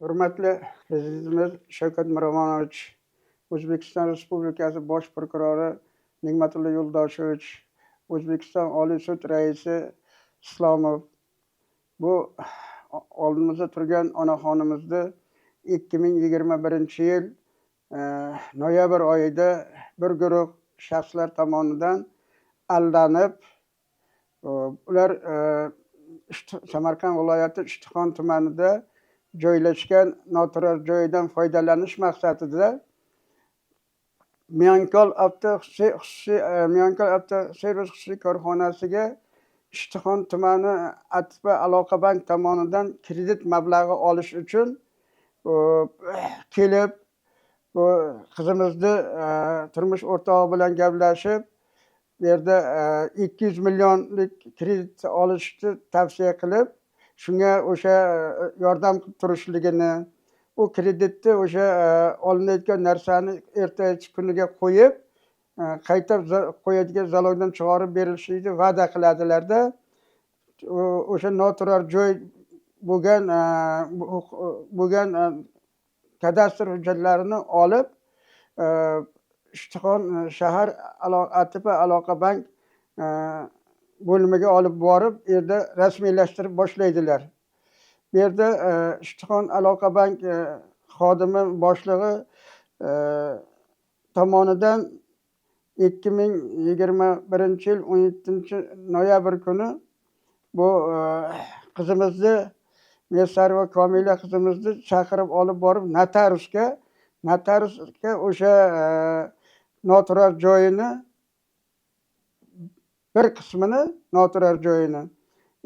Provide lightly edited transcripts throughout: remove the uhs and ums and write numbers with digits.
Hurmatli Prezidentimiz Shavkat Miromonovich, O'zbekiston Respublikasi Bosh prokurori Nig'matilla Yo'ldoshevich, O'zbekiston Oliy sud raisi Islomov, bu oldimizda turgan onaxonimizni 2021-yil noyabr oyida bir guruh shaxslar tomonidan aldanib, ular Samarqand viloyati Ishtixon tumanida joylashgan noturar joyidan foydalanish maqsadida Miyonkol avto xususiy Miyonkol avto servis xususiy korxonasiga Ishtixon tumani ATB aloqa bank tomonidan kredit mablag'i olish uchun kelib, bu qizimizni turmush o'rtog'i bilan gaplashib, bu yerda 200 millionlik kredit olishni tavsiya qilib, shunga o'sha yordam qilib turishligini, u kreditni o'sha olinayotgan narsani ertasi kuniga qo'yib, qayta qo'yadigan zalogdan chiqarib berilishini va'da qiladilarda, o'sha noturar joy bo'lgan kadastr hujjatlarini olib, Ishtixon shahar ATB aloqa bank bo'limiga olib borib, u yerda rasmiylashtirib boshlaydilar. Bu yerda Ishtixon aloqa bank xodimi boshlig'i tomonidan 2021-yil 17 noyabr kuni bu qizimizni, Miyasarova Komila qizimizni chaqirib olib borib, notariusga o'sha noturar joyini bir qismini, noturar joyini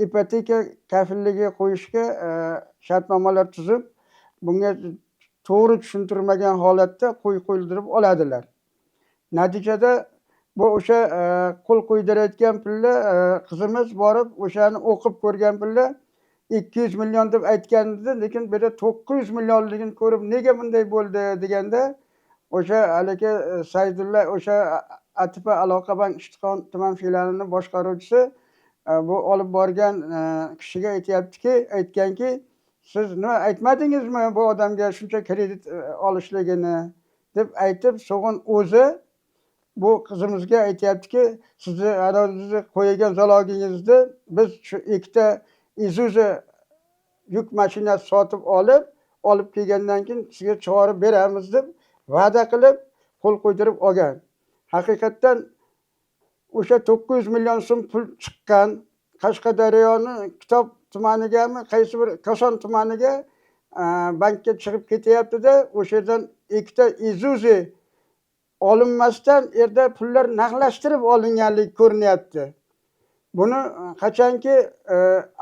ipoteka kafilligiga qo'yishga shartnomalar tuzib, bunga to'g'ri tushuntirmagan holatda qo'l qo'ydirib oladilar. Natijada bu o'sha qo'l qo'ydirayotgan pulni qizimiz borib o'shani o'qib ko'rgan pulni 200 million deb aytgan edi, lekin bu yerda 900 millionligini ko'rib, nega bunday bo'ldi deganda, o'sha haligi Saydulla, o'sha ATB aloqa bank Ishtixon tuman filialini boshqaruvchisi bu olib borgan kishiga aytyaptiki, aytganki, siz nima aytmadingizmi bu odamga shuncha kredit olishligini, deb aytib, so'g'in o'zi bu qizimizga aytyaptiki, sizni sizni qo'ygan zalogingizni biz shu ikkita Isuzu yuk mashinasi sotib olib, olib kelgandan keyin sizga chiqarib beramiz, deb va'da qilib, qo'l qo'ydirib olgan. Haqiqatdan o'sha 900 million so'm pul chiqqan. Qashqadaryoni Kitob tumanigami, qaysi bir Koson tumaniga bankka chiqib ketyaptida, o'sha yerdan ikkita Isuzu olinmasdan u yerda pullar naqdlashtirib olinganligi ko'rinyapti. Buni qachonki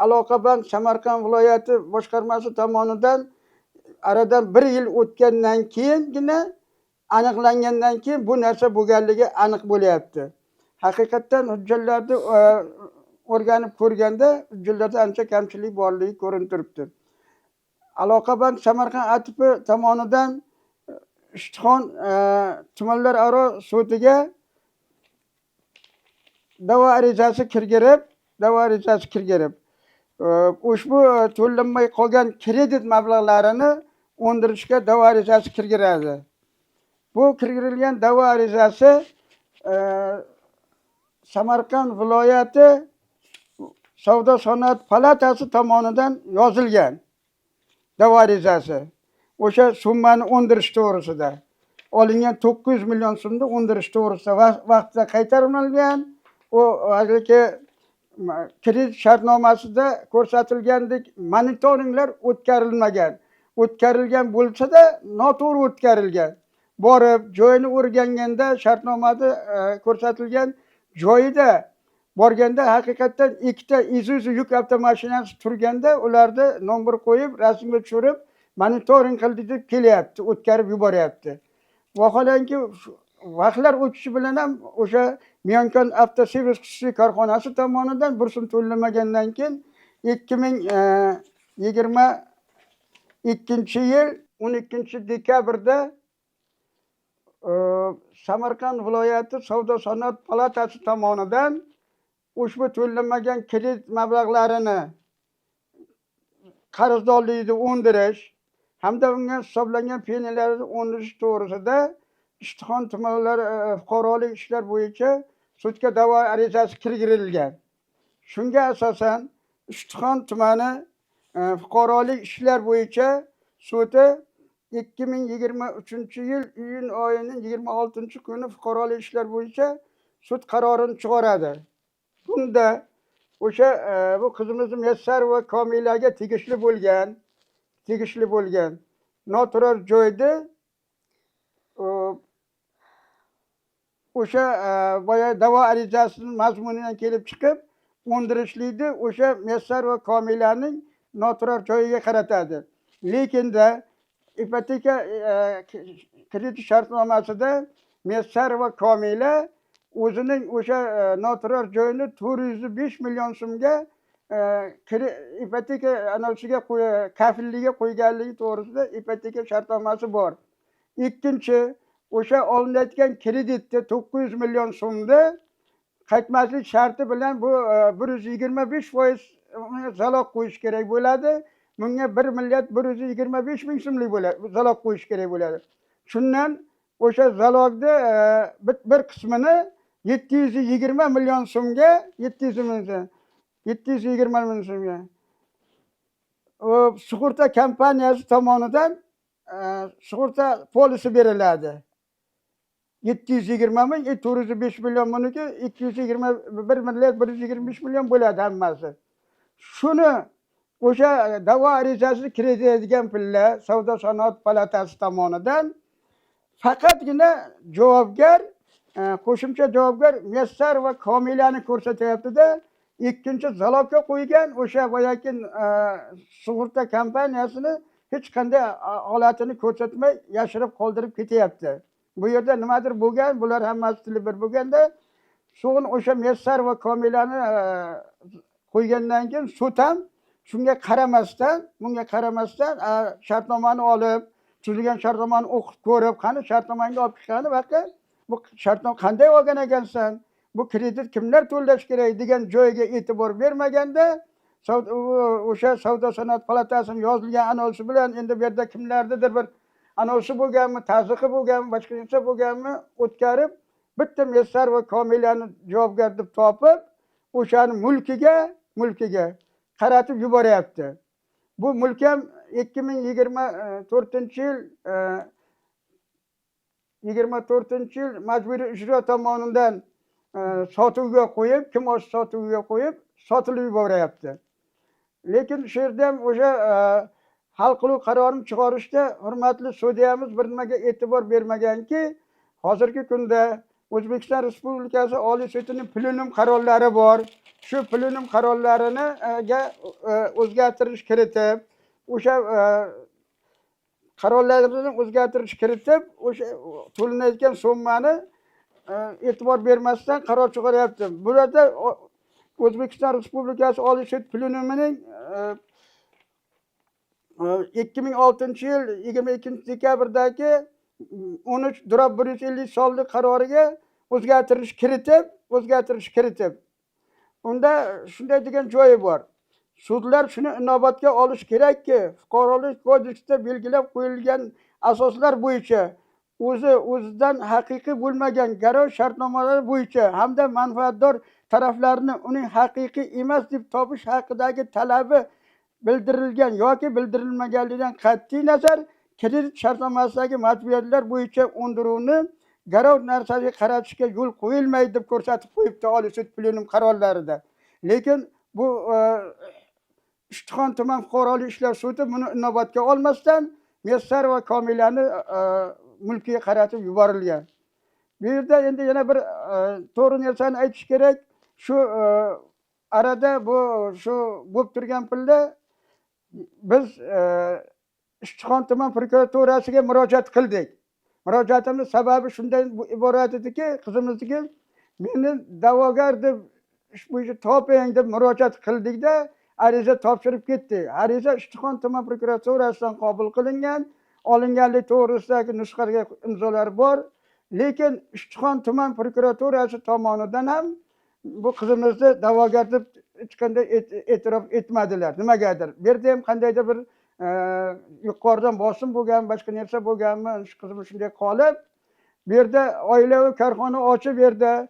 aloqa bank Samarqand viloyati boshqarmasi tomonidan aradan bir yil o'tgandan keyingina aniqlangandan keyin bu narsa bo'lganligi aniq bo'lyapti. Haqiqatdan hujjatlarni o'rganib ko'rganda hujjatlarda ancha kamchilik borligi ko'rinib turibdi. Aloqa bank Samarqand ATB tomonidan Ishtixon tumanlararo sudiga da'vo arizasi kirgizib, ushbu to'lanmay qolgan kredit mablag'larini undirishga da'vo arizasi kirgizadi. Bu kirgizilgan da'vo arizasi Samarqand viloyati savdo sanoat palatasi tomonidan yozilgan da'vo arizasi, o'sha summani undirish to'g'risida, olingan 900 million so'mni undirish to'g'risida vaqtida qaytarilmagan. U haligi kredit shartnomasida ko'rsatilgandek monitoringlar o'tkarilmagan, o'tkarilgan bo'lsada noto'g'ri o'tkarilgan. Borib joyini o'rganganda, shartnomada ko'rsatilgan joyida borganda haqiqatdan ikkita Isuzu yuk avtomashinasi turganda, ularni nomer qo'yib, rasmga tushirib, monitoring qildi deb kelyapti, o'tkazib yuboryapti. Vaholanki vaqtlar o'tishi bilan ham o'sha Miyonkon avtoservis xususiy korxonasi tomonidan bir so'm to'lamagandan keyin 2022-yil 12-dekabrda Samarqand viloyati savdo sanoat palatasi tomonidan ushbu to'lanmagan kredit mablag'larini qarzdorlikni undirish hamda unga hisoblangan peniyalarni o'ndirish to'g'risida Ishtixon tumanlar fuqarolik ishlar bo'yicha sudga da'vo arizasi kirgizilgan. Shunga asosan Ishtixon tumani fuqarolik ishlar bo'yicha sudi 2023-yil iyun oyining 26-kuni fuqarolik ishlar bo'yicha sud qarorini chiqaradi. Bunda o'sha bu qizimiz Muyassar va Komilaga tegishli bo'lgan noturar joyda o'sha boya da'vo arizasining mazmunidan kelib chiqib o'ndirishlikni o'sha Muyassar va Komilaning noturar joyiga qaratadi. Lekinda ipoteka kredit shartnomasida Muyassar va Komila o'zining o'sha noturar joyini 405 million so'mga ipoteka anavisiga, kafilligiga qo'yganligi to'g'risida ipoteka shartnomasi bor. Ikkinchi, o'sha olinayotgan kreditni 900 million so'mni qaytmaslik sharti bilan bu 125% залог qo'yish kerak bo'ladi. Bunga 1 milliard 125 ming so'mlik bo'ladi, залог qo'yish kerak bo'ladi. Shundan o'sha залог ni bir qismini 720 million so'mga, 700 ming, 720 million so'mga u sug'urta kompaniyasi tomonidan sug'urta polisi beriladi. 720 ming, 405 million buniki, 221 milliard 125 million bo'ladi hammasi. Shuni o'sha da'vo arizasini kiritadigan pullar Savdo sanoat palatasi tomonidan faqatgina javobgar, qo'shimcha javobgar Muyassar va Komilani ko'rsatyaptida, ikkinchi залог ga qo'ygan o'sha boyagi sug'urta kompaniyasini hech qanday holatini ko'rsatmay, yashirib qoldirib ketyapti. Bu yerda nimadir bo'lgan, bular hammasi tili bir bo'lganda, so'ng o'sha Muyassar va Komilani qo'ygandan keyin sud ham shunga qaramasdan, bunga qaramasdan, shartnomani olib, tuzilgan shartnomani o'qib ko'rib, qani, shartnomangni olib chiqqani vaqa, bu shartnoma qanday olgan ekansan, bu kredit kimlar to'lash kerak degan joyiga e'tibor bermaganda, o'sha Savdo sanoat palatasini yozilgan anonsi bilan endi bu yerda kimlarnidir bir anonsi bo'lganmi, tazyiqi bo'lganmi, boshqa narsa bo'lganmi, o'tkarib, bitta Muyassar va Komilani javobgar deb topib, o'shani mulkiga qaratib yuboryapti. Bu mulk ham 2024-yil 24-yil majburiy ijro tomonidan sotuvga qo'yib, kim olsa sotuvga qo'yib, sotilib yuboryapti. Lekin shu yerda ham o'sha hal qiluv qarorini chiqarishda hurmatli sudyamiz bir nimaga e'tibor bermaganki, hozirgi kunda O'zbekiston Respublikasi Oliy sudining plenum qarorlari bor. Shu plenum qarorlarini ga o'zgartirish kiritib, o'sha qarorlarini o'zgartirish kiritib, o'sha to'lanayotgan summani e'tibor bermasdan qaror chiqaryapti. Bularda O'zbekiston Respublikasi Oliy sud plenumining 2006-yil 22 dekabrdagi 13/150 sonli qaroriga o'zgartirish kiritib, unda shunday degan joyi bor: sudlar shuni inobatga olish kerakki, Fuqarolik kodeksida belgilab qo'yilgan asoslar bo'yicha o'zi o'zidan haqiqiy bo'lmagan garov shartnomalari bo'yicha hamda manfaatdor taraflarni uning haqiqiy emas deb topish haqidagi talabi bildirilgan yoki bildirilmaganligidan qat'iy nazar kredit shartnomasidagi majburiyatlar bo'yicha undiruvni garov narsaga qaratishga yo'l qo'yilmaydi, deb ko'rsatib qo'yibdi Oliy sud plenum qarorlarida. Lekin bu Ishtixon tuman fuqarolik ishlar sudi buni inobatga olmasdan Muyassar va Komilani mulkiga qaratib yuborilgan. Bu yerda endi yana bir to'g'ri narsani aytish kerak. Shu arada bu shu bo'lib turgan pulda biz Ishtixon tuman prokuraturasiga murojaat qildik. Murojaatimiz sababi shundan iborat ediki, qizimizniki meni da'vogar deb ish bo'yicha toping deb murojaat qildikda, ariza topshirib ketdik. Ariza Ishtixon tuman prokuraturasidan qabul qilingan, olinganlik to'g'risidagi nusxaga imzolar bor. Lekin Ishtixon tuman prokuraturasi tomonidan ham bu qizimizni da'vogar deb hech qanday e'tirof etmadilar nimagadir. Bu yerda ham qandaydir bir Yuqoridan bosim bo'lgan, boshqa narsa bo'lganmi, shu qizimiz shunday qolib, bu yerda oilaviy korxona ochib, bu yerda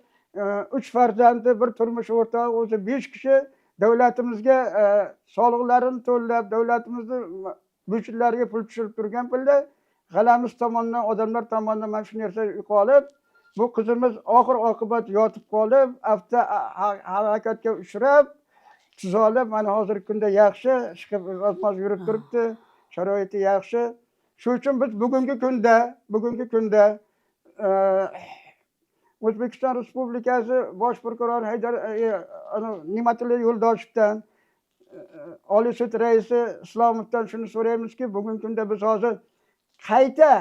3 farzandi, bir turmush o'rtog'i, o'zi 5 kishi davlatimizga soliqlarini to'lab, davlatimizni byudjetlariga pul tushirib turgan pulda g'alamiz tomonidan, odamlar tomonidan mana shu narsa yo'qolib, bu qizimiz oxir oqibat yotib qolib, avto harakatga uchrab, tuzalib, mana hozirgi kunda yaxshi, chiqib ozmoz yurib turibdi, sharoiti yaxshi. Shu uchun biz bugungi kunda O'zbekiston Respublikasi bosh prokurori Haydar Ne'matilla Yo'ldoshevdan, Oliy sud raisi Islomovdan shuni so'raymizki, bugungi kunda biz hozir qayta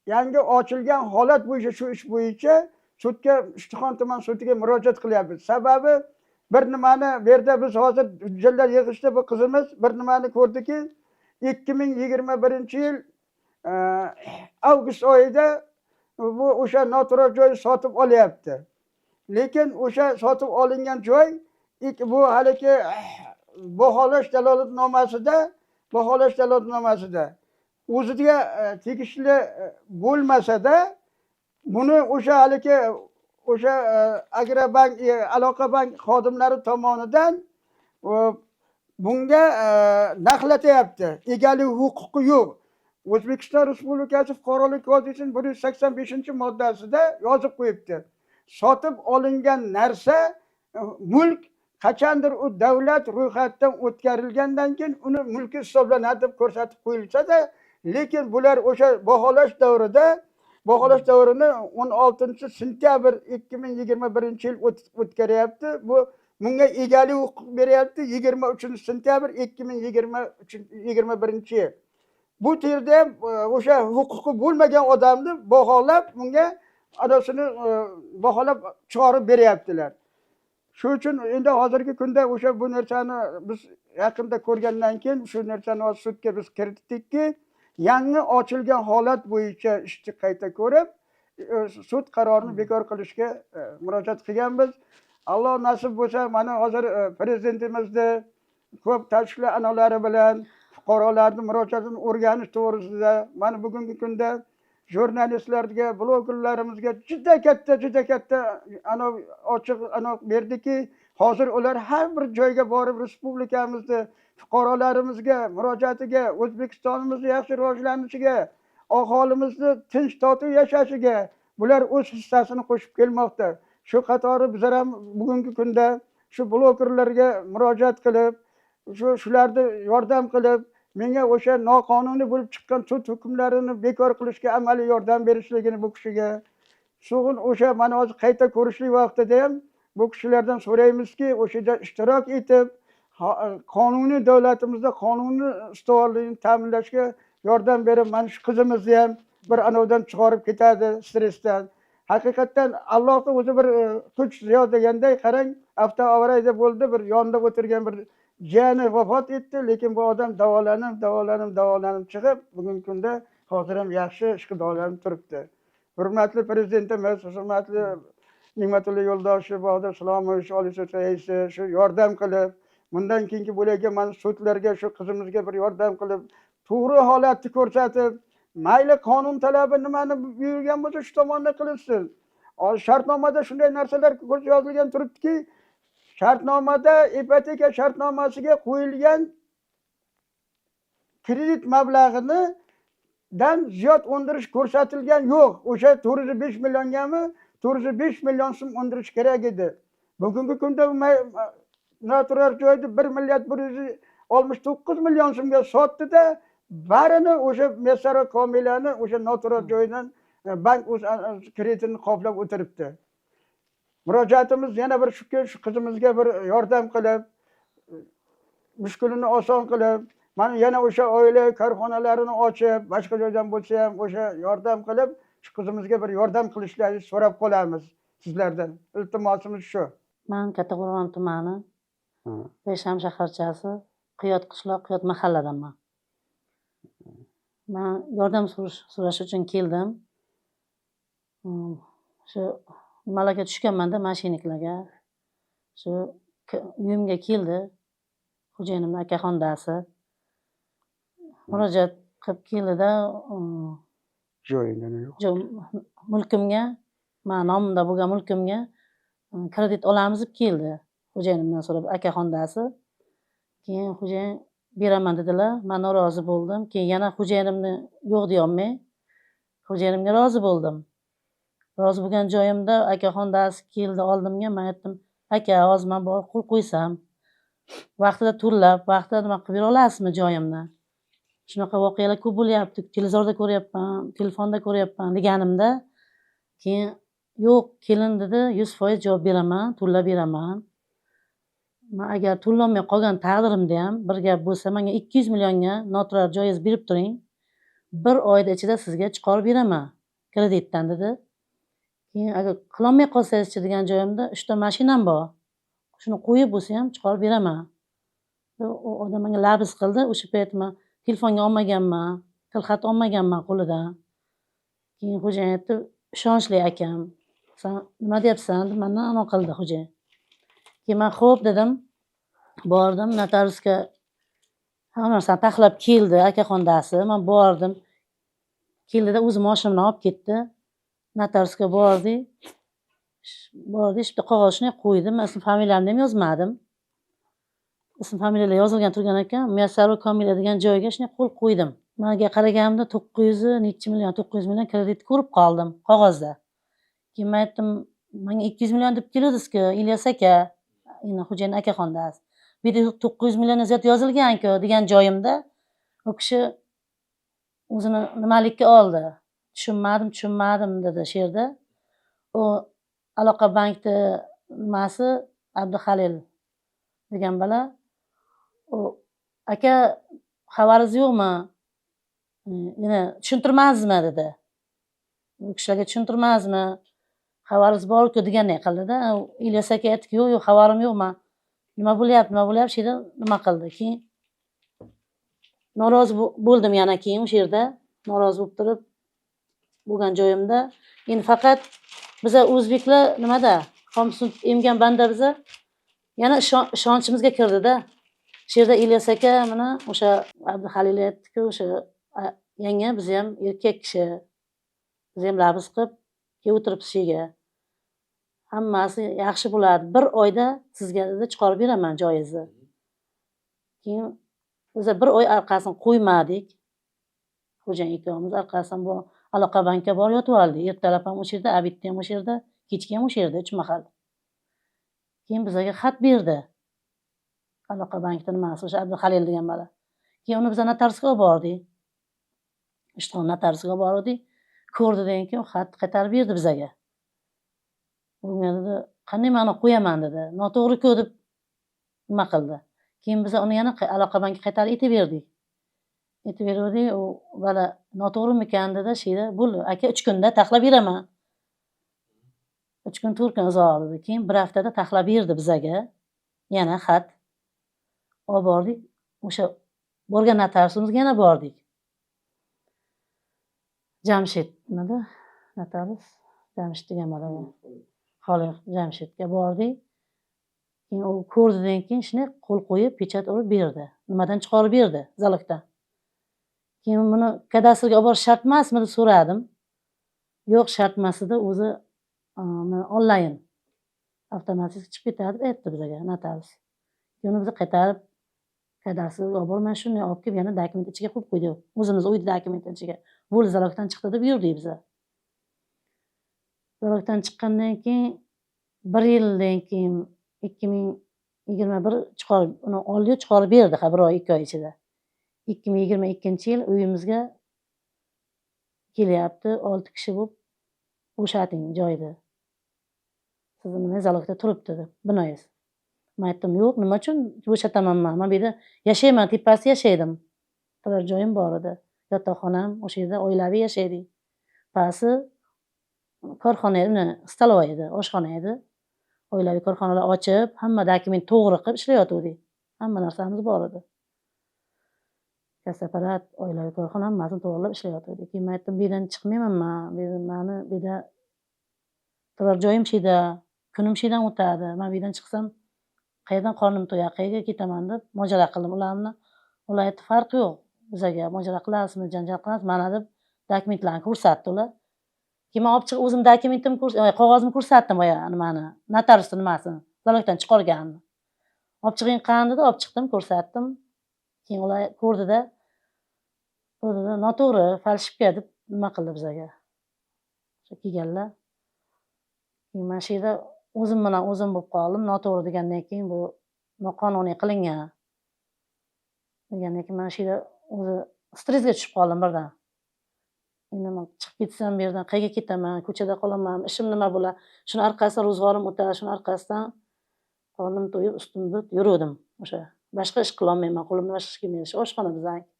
yangi ochilgan holat bo'yicha, shu ish bo'yicha sudga, Ishtixon tuman sudiga murojaat qilyapmiz. Sababi bir nimani bu yerda biz hozir hujjatlar yig'ishda bu qizimiz bir nimani ko'rdiki, 2021-yil avgust oyida bu o'sha noturar joy sotib olyapti. Lekin o'sha sotib olingan joy bu haligi baholash dalolatnomasida o'ziga tegishli bo'lmasa-da, buni o'sha haligi o'sha Agrobank, Aloqabank xodimlari tomonidan bunga naqlatyapti. Egalik huquqi yo'q. O'zbekiston Respublikasi Fuqarolik kodeksining 185-moddasida yozib qo'yibdi. Sotib olingan narsa, mulk qachondir u davlat ro'yxatidan o'tkarilgandan keyin uni mulki hisoblanadi deb ko'rsatib qo'yilsa-da, lekin bular o'sha baholash davrini 16 sentyabr 2021-yil o'tkaryapti. Bu bunga egalik huquq beryapti 23 sentyabr 2021-yil. Bu yerda ham o'sha huquqi bo'lmagan odamni baholab, bunga adasini baholab chiqarib beryaptilar. Shu uchun endi hozirgi kunda o'sha bu narsani biz yaqinda ko'rgandan keyin shu narsani hozir sudga biz kiritdikki, yangi ochilgan holat bo'yicha ishni qayta ko'rib, sud qarorini bekor qilishga murojaat qilganmiz. Alloh nasib bo'lsa, mana hozir prezidentimizni ko'p tashkilot analari bilan fuqarolarning murojaatini o'rganish to'g'risida mana bugungi kunda jurnalistlarga, blogerlarimizga juda katta ana ochiq ana berdiki, hozir ular har bir joyga borib respublikamizni fuqarolarimizga murojaatiga, O'zbekistonimizni yaxshi rivojlanishiga, aholimizni tinch totuv yashashiga bular o'z hissasini qo'shib kelmoqda. Shu qatori bizlar ham bugungi kunda shu blogerlarga murojaat qilib, shularni yordam qilib, menga o'sha noqonuniy bo'lib chiqqan sud hukmlarini bekor qilishga amaliy yordam berishligini bu kishiga, so'g'in o'sha mana hozir qayta ko'rishlik vaqtida ham bu kishilardan so'raymizki, o'sha yerda ishtirok etib, qonuniy davlatimizda qonuniy ustuvorligini ta'minlashga yordam berib, mana shu qizimizni ham bir anovdan chiqarib ketadi stressdan. Haqiqatdan Allohning o'zi bir kuch ziyo deganday, qarang, avtoavariyada bo'ldi, bir yonida o'tirgan bir jiyani vafot etdi, lekin bu odam davolanib chiqib, bugungi kunda hozir ham yaxshi ishga davolanib turibdi. Hurmatli prezidentimiz, hurmatli Ne'matilla Yo'ldoshev, Bahodir Islomov, Oliy sud raisi shu yordam qilib, bundan keyingi bo'lajak mana sudlarga shu qizimizga bir yordam qilib, to'g'ri holatni ko'rsatib, mayli qonun talabi nimani buyurgan bo'lsa shu tomondan qilinsin. Shartnomada shunday narsalar yozilgan turibdiki, shartnomada ipoteka shartnomasiga qo'yilgan kredit mablag'ini dan ziyod undirish ko'rsatilgan yo'q. O'sha 405 milliongami, 405 million so'm undirish kerak edi. Bugungi kunda noturar joyni 1 milliard 169 million so'mga sotdi-da, barini o'sha Mesara Komilani o'sha noturar joydan bank o'z kreditini qoplab o'tiribdi. Murojaatimiz yana bir shuki, shu qizimizga bir yordam qilib, mushkulini oson qilib, mana yana o'sha oila korxonalarini ochib, boshqa joydan bo'lsa ham o'sha yordam qilib, shu qizimizga bir yordam qilishlarini so'rab qolamiz sizlardan. Iltimosimiz shu. Men Kattaqo'rg'on tumani, Besham shaharchasi, Qiyot qishloq, Qiyot mahalladanman. Men yordam so'rash uchun keldim. Shu nimalarga tushganmanda, mashinniklarga. Shu uyimga keldi. Xo'jayinimning akaxondasi. Murojaat qilib keldida, Joyini yo'q. Mulkimga, mani nomimda bo'lgan mulkimga kredit olamiz deb keldi. Xo'jayinimdan so'rab, akaxondasi. Keyin xo'jayin beraman dedilar. Men norozi bo'ldim. Keyin yana xo'jayinimni yo'q deyolmay, xo'jayinimga rozi bo'ldim. Rozi bo'lgan joyimda akaxondasi keldi oldimga. Men aytdim, aka, hozir men borib qo'l qo'ysam, vaqtida to'lab, vaqtida nima qilib bera olasizmi joyimni? Shunaqa voqealar ko'p bo'lyapti, televizorda ko'ryapman, telefonda ko'ryapman deganimda, keyin yo'q, kelin dedi, 100% javob beraman, to'lab beraman. Men agar to'lolmay qolgan taqdirimda ham bir gap bo'lsa, menga 200 millionga noturar joyingiz berib turing. Bir oyda ichida sizga chiqarib beraman kreditdan dedi. Keyin agar qilolmay qolsangizchi degan joyimda 3 ta mashinam bor. Shuni qo'yib bo'lsa ham chiqarib beraman. U odam menga labz qildi. O'sha payt men telefonga olmaganman, tilxat olmaganman qo'lidan. Keyin xo'jayin aytdi, ishonchli akam, sen nima deyapsan deb mendan anaqa qildi xo'jayin. Keyin men xo'p dedim. Bordim notariusga, hamma narsani taxlab keldi akaxondasi. Men bordim. Keldida o'zi mashinamni olib ketdi. Notariusga bordik. Bordik, bitta qog'oz shunday qo'ydi. Men ism familiyamni ham yozmadim. Ism familiyalar yozilgan turgan ekan, Muyassarova Komila degan joyga shunday qo'l qo'ydim. Menga qaraganimda 900 nechi million, 900 million kredit ko'rib qoldim qog'ozda. Keyin men aytdim, menga 200 million deb keluvdingiz-ku, Ilyos aka, endi xo'jayin akaxondasi. Bu yerda 900 milliondan ziyod yozilgan-ku degan joyimda u kishi o'zini nimalikka oldi. Tushunmadim, tushunmadim dedi shu yerda. U Aloqa bankni nimasi Abduhalil degan bola, u aka xabaringiz yo'qmi? Yana tushuntirmazdimi dedi. U kishilarga tushuntirmazdimi? Xabaringiz bor-ku deganday qildida. Ilyos aka aytdiki, yo'q, yo'q, xabarim yo'q, men nima bo'lyapti, nima bo'lyapti, shu yerda nima qildi. Keyin norozi bo'ldim yana keyin o'sha yerda norozi bo'lib turib bo'lgan joyimda. Endi faqat biza o'zbeklar nimada xom sut emgan banda biza yana ishonchimizga kirdida. Shu yerda Ilyos aka mana o'sha Abduhalil aytdiku, o'sha yanga biz ham erkak kishi, biz ham labz qilib kelib o'tiribmiz shu yerga. Hammasi yaxshi bo'ladi. Bir oyda sizga dedi chiqarib beraman joyingizni. Keyin biz bir oy orqasini qo'ymadik. Xo'jayin ikkovimiz orqasidan bu Aloqa bankka borib yotib oldik. Ertalab ham o'sha yerda, obedda ham o'sha yerda, kechki ham o'sha yerda, 3 mahal. Keyin bizga xat berdi. Aloqa bankning nimasi, o'sha Abduhalil degan bola. Keyin uni biz notariusga olib bordik. Ishtixon notariusga olib bordik. Ko'rdi degan keyin xat qaytarib berdi bizga. Unga dedi, qanday ma'no qo'yaman dedi. Noto'g'ri-ku deb nima qildi. Keyin biz uni yana Aloqa bankka qaytarib aytib berdik. Aytib berdik, u bola noto'g'rimikan dedi, shu yerda bo'ldi. Aka 3 kunda taxlab beraman. 3 kun 4 kun uzoq dedi. Keyin bir haftada taxlab berdi bizaga. Yana xat olib bordik. O'sha borgan notariusimizga yana bordik. Jamshid nimada? Notarius Jamshid degan bola. Xoliq Jamshidga bordik. Keyin u ko'rdidan keyin shuni qo'l qo'yib, pechat urib berdi. Nimadan chiqarib berdi zalogdan. Keyin buni kadastrga olib borish shart emasmi deb so'radim. Yo'q, shart emas edi, o'zi onlayn avtomatik chiqib ketadi deb aytdi bizga notarius. Keyin uni biz qaytarib kadastrga olib bormay shuni olib kelib yana dokument ichiga qo'yib qo'ydik. O'zimiz uyda dokument ichiga. Bo'ldi, zalogdan chiqdi deb yurdik biz. Zalogdan chiqqandan keyin 1 yildan keyin 2021 chiqarib, uni oldi, chiqarib berdi, ha, bir oy, 2 oy ichida. 2022-yil uyimizga kelyapti, 6 kishi bo'lib bo'shating joyni. Sizni nima zalogda turibdi deb, binoyingiz. Men aytdim, yo'q, nima uchun bo'shataman men? Men bu yerda yashayman, tepasida yashaydim. Turar joyim bor edi. Yotoqxonam o'sha yerda oilaviy yashaydik. Pasi korxona edi, stolovoy edi, oshxona edi. Oilaviy korxonalar ochib, hamma dokument to'g'ri qilib ishlayotgandik. Hamma narsamiz bor edi. Kassaparat, oilaviy korxona hammasini to'g'rilab ishlayotgandik. Keyin men aytdim, bu yerdan chiqmayman men, bu yerda mani bu yerda turar joyim shu yerda, kunim shu yerdan o'tadi. Men bu yerdan chiqsam qayerdan qornim to'yadi, qayerga ketaman deb mojara qildim ularni. Ular aytdi, farqi yo'q. Bizaga mojaro qilasizmi, janjal qilasizmi, mana deb dokumentlarni ko'rsatdi ular. Keyin man olib chiqib o'zim dokumentimni qog'ozimni ko'rsatdim, boya nimani, notariusni nimasini, залог dan chiqarganini. Olib chiqing qani dedi, olib chiqdim, ko'rsatdim. Keyin ular ko'rdida, ko'rdida, noto'g'ri, фальшивка deb nima qildi bizaga. O'sha kelganlar. Keyin mana shu yerda o'zim bilan o'zim bo'lib qoldim. Noto'g'ri degandan keyin bu noqonuniy qilingan degandan keyin mana shu yerda o'zi stressga tushib qoldim birdan. Endi man chiqib ketsam bu yerdan qayerga ketaman, ko'chada qolaman, ishim nima bo'ladi? Shuni orqasidan ro'zg'orim o'tadi, shuni orqasidan qornim to'yib, ustim but yuruvdim o'sha. Boshqa ish qilolmayman, qo'limdan boshqa ish kelmaydi. Shu oshxona bizaniki.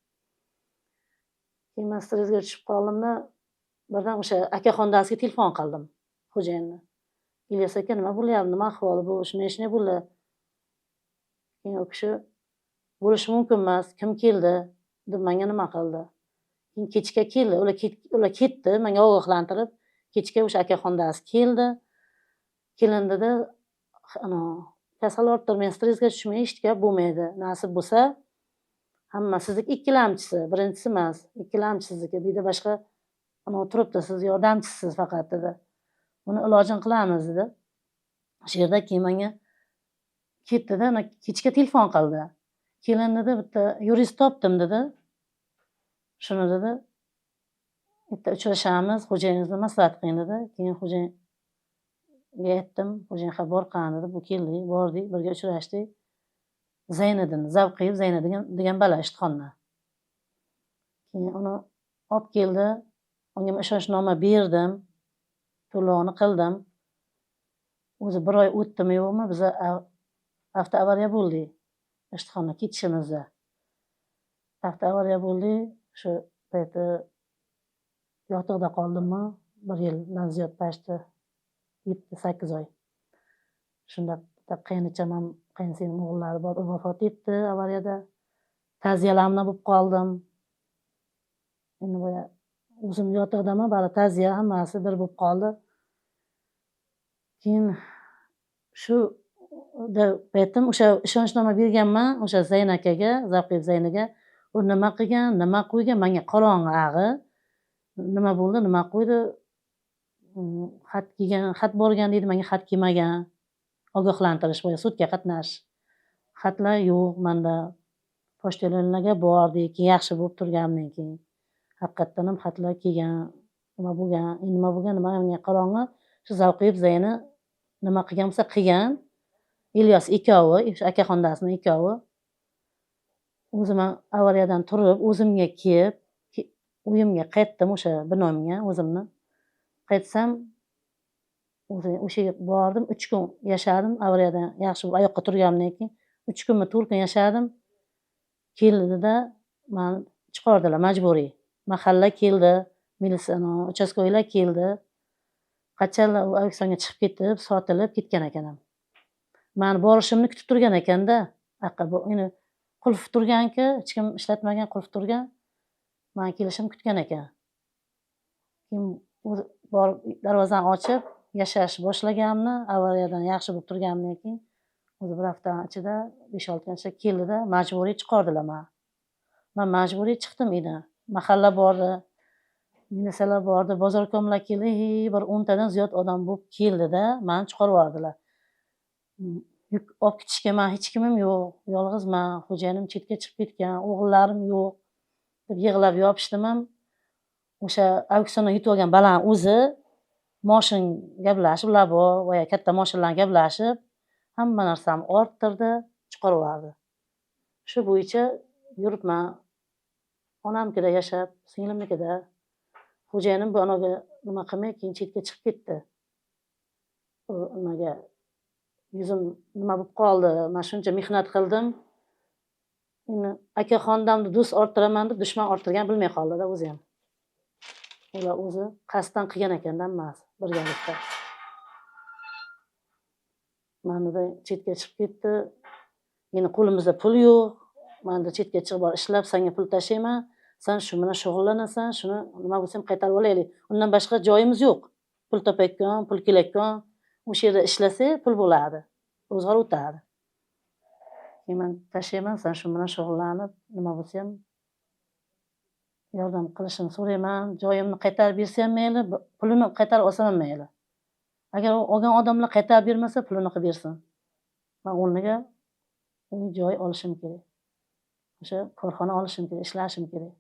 Keyin man stressga tushib qoldimda, birdan o'sha akaxondasiga telefon qildim, xo'jayinni. Ilyos aka, nima bo'lyapti, nima ahvol bu, shunday shunday bo'ldi. Keyin u kishi bo'lishi mumkin emas, kim keldi deb menga nima qildi. Keyin kechga keldi, ular ketdi, menga ogohlantirib, kechga o'sha akaxondasi keldi. Kelin dedi, ana kasal orttirmang, stressga tushmang, hech gap bo'lmaydi. Nasib bo'lsa, hamma sizniki ikkilamchisi, birinchisi emas, ikkilamchi sizniki. Bu yerda boshqa ana turibdi, siz yordamchisiz faqat dedi. Buni ilojini qilamiz dedi. O'sha yerda keyin menga ketdida, ana kechga telefon qildi. Kelin dedi, bitta yurist topdim dedi. Shuni dedi, bitta uchrashamiz, xo'jayingizni maslahat qiling dedi. Keyin xo'jayinga aytdim, xo'jayin ha bor qani dedi. Bu keldik, bordik, birga uchrashdik. Zayniddin, Zavqiyev Zayniddin degan bola Ishtixondan. Keyin uni olib keldi, unga ishonchnoma berdim, to'lovini qildim. O'zi bir oy o'tdimi yo'qmi, biz avtoavariya bo'ldik. Ishtixondan ketishimizda. Avtoavariya bo'ldik, shu payti yotoqda qoldimmi, bir yildan ziyod почти 7-8 oy. Shunda bitta qaynicham ham, qaynsinglim o'g'illari bor, u vafot etdi avariyada. Ta'ziyalarimdan bo'lib qoldim. Endi boya o'zim yotoqdaman, bari ta'ziya hammasi bir bo'lib qoldi. Keyin shu paytim o'sha ishonchnoma berganman o'sha Zayn akaga, Zavqiyev Zayniga. U nima qilgan, nima qo'ygan, menga qorong'i ag'i. Nima bo'ldi, nima qo'ydi? Xat kelgan, xat borgan deydi, menga xat kelmagan. Ogohlantirish, boya sudga qatnash. Xatlar yo'q menda. Pochtalonlarga bordik, keyin yaxshi bo'lib turganimdan keyin. Haqiqatdan ham xatlar kelgan, nima bo'lgan, endi nima bo'lgan, nima menga qorong'i. Shu Zavqiyev Zayni nima qilgan bo'lsa qilgan. Ilyos ikkovi, o'sha akaxondasini ikkovi. O'zim ham avariyadan turib, o'zimga kelib, uyimga qaytdim, o'sha binomga o'zimni. Qaytsam, o'zi o'sha yerga bordim, 3 kun yashadim, avariyadan yaxshi bo'lib oyoqqa turganimdan keyin 3 kunmi 4 kun yashadim. Keldida meni chiqardilar majburiy. Mahalla keldi, militsiya, uchastkoylar keldi. Qachonlar u auksionga chiqib ketib, sotilib ketgan ekan ham. Meni borishimni kutib turgan ekanda, aqqa bu endi qulf turganki, hech kim ishlatmagan, qulf turgan. Meni kelishimni kutgan ekan. Keyin o'zi borib darvozani ochib, yashash boshlaganimni, avariyadan yaxshi bo'lib turganimdan keyin o'zi bir hafta ichida, 5-6 kun ichida keldida majburiy chiqardilar meni. Men majburiy chiqdim uydan. Mahalla bordi, militsiyalar bordi, bozorkomlar keldi, bir 10 tadan ziyod odam bo'lib keldida, meni chiqarib yubordilar. Yuk olib ketishga men hech kimim yo'q, yolg'izman, xo'jayinim chetga chiqib ketgan, o'g'illarim yo'q deb yig'lab yopishdim ham. O'sha auksiondan yutib olgan balani o'zi moshin gaplashib, ular bor, boya katta moshinlarni gaplashib, hamma narsamni orttirdi, chiqarib yubordi. Shu bo'yicha yuribman. Onamnikida yashab, singlimnikida. Xo'jayinim bu anaga nima qilmay, keyin chetga chiqib ketdi. U nimaga yuzim nima bo'lib qoldi, men shuncha mehnat qildim. Endi akaxondamni do'st orttiraman deb dushman orttirgan bilmay qoldida o'zi ham. Ular o'zi qasddan qilgan ekanda hammasi birgalikda. Manida chetga chiqib ketdi. Endi qo'limizda pul yo'q. Menda chetga chiqib borib ishlab senga pul tashlayman. Sen shu bilan shug'ullanasan, shuni nima bo'lsa ham qaytarib olaylik. Undan boshqa joyimiz yo'q. Pul topayotgan, pul kelayotgan, o'sha yerda ishlasak pul bo'ladi. Ro'zg'or o'tadi. Keyin men tashlayman, sen shu bilan shug'ullanib, nima bo'lsa ham Yordam qilishini so'rayman. Joyimni qaytarib bersa ham mayli, pulini qaytarib olsam ham mayli. Agar u olgan odamlar qaytarib bermasa, pulini qilib bersin. Man o'rniga uy joy olishim kerak. O'sha korxona olishim kerak, ishlashim kerak.